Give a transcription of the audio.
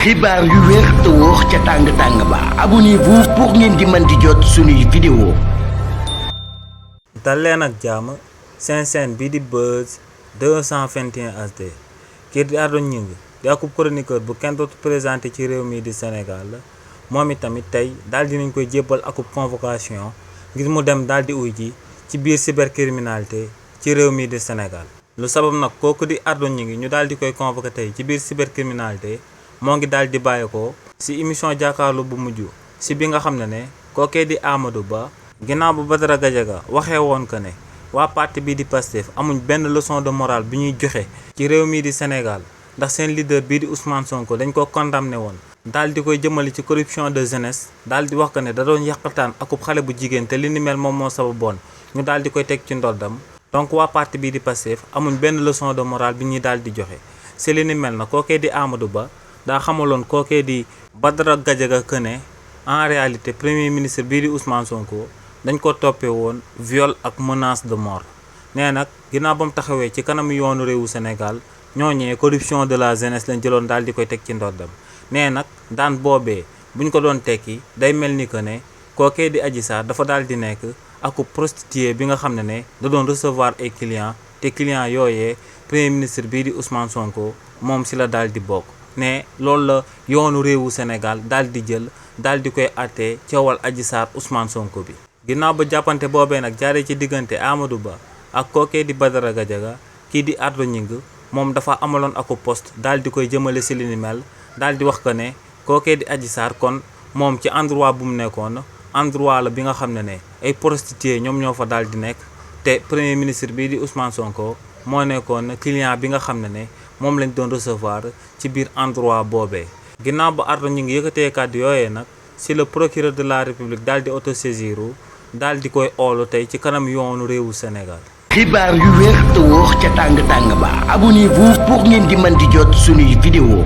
xibaar yu wér te wóor ca tàng ba abonnez-vous pour ngeen di mën di jot suñuy vidéo. dal leen ak jàmm seen chaîne bii di Buzz 221 HD kii di Ardo Gningue di akub chroniqueur bu kenn dootu présenté ci réew mi di Sénégal moom itamit tey daal dinañ koy jébbal akub convocation ngir mu dem daal di uy ji ci biir cybercriminalité ci réew mi di Sénégal. lu sabab nag kooku di Ardo Gningue ñu daal di koy convoqué tey ci biir cybercriminalité moo ngi daal di bàyyeekoo ci émission jàkkaarloo bu mujj ci bi nga xam ne kookee di Amadou Ba ginnaaw bu Badara Gadiaga waxee woon que ne waa parti bii di Pastef amuñ benn leçon de morale bi ñuy joxe ci réew mii di Sénégal ndax seen leader bii di Ousmane Sonko dañ ko condamné woon daal di koy jëmale ci corruption de jeunesse daal di wax que ne da doon yàqataan akub xale bu jigéen te li ni mel moom moo sababoon ñu daal di koy teg ci ndoddam donc waa parti bii di Pastef amuñ benn leçon de morale bi ñuy daal di joxe ci li ni mel na kookee di Amadou Ba daa xamaloon kookee di Badara Gadiaga que ne en réalité premier ministre bii di Ousmane Sonko dañ ko toppee woon viol ak menace de mort nee nag ginnaaw ba mu taxawee ci kanamu yoonu réewu Sénégal ñooñee corruption de la jeunesse lañ jëloon daal di koy teg ci ndoddam nee nag daan boobee buñ ko doon tekki day mel ni que ne kookee di Adji Sarr dafa daal di nekk aku prostituée bi nga xam ne da doon recevoir ay clients te clients yooyee premier ministre bii di Ousmane Sonko moom si la daal di bokk. ne loolu la yoonu réewu Sénégal daal di jël daal di koy àttee coowal Adji Sarr Ousmane Sonko bi. ginnaaw ba jàppante boobee nag jaaree ci diggante Amadou Ba ak kookee di Badara Gadiaga kii di Ardo Gningue moom dafa amaloon ako poste daal di koy jëmale si li ni mel daal di wax que ne kookee di Adji Sarr kon moom ci endroit bu mu nekkoon endroit la bi nga xam ne ay prostituées ñoom ñoo fa daal di nekk te premier ministre bii di Ousmane Sonko moo nekkoon client bi nga xam ne moom lañ doon recevoir ci biir endroit boobee. ginnaaw ba Ardo Gningue yëkkatee kàddu yooyee nag si le procureur de la république daal di autosaisiru daal di koy oolu tey ci kanam yoonu réewu Sénégal. xibaar yu wér te wóor ca tàng ba abonnez-vous pour ngeen di mën di jot suñuy vidéo.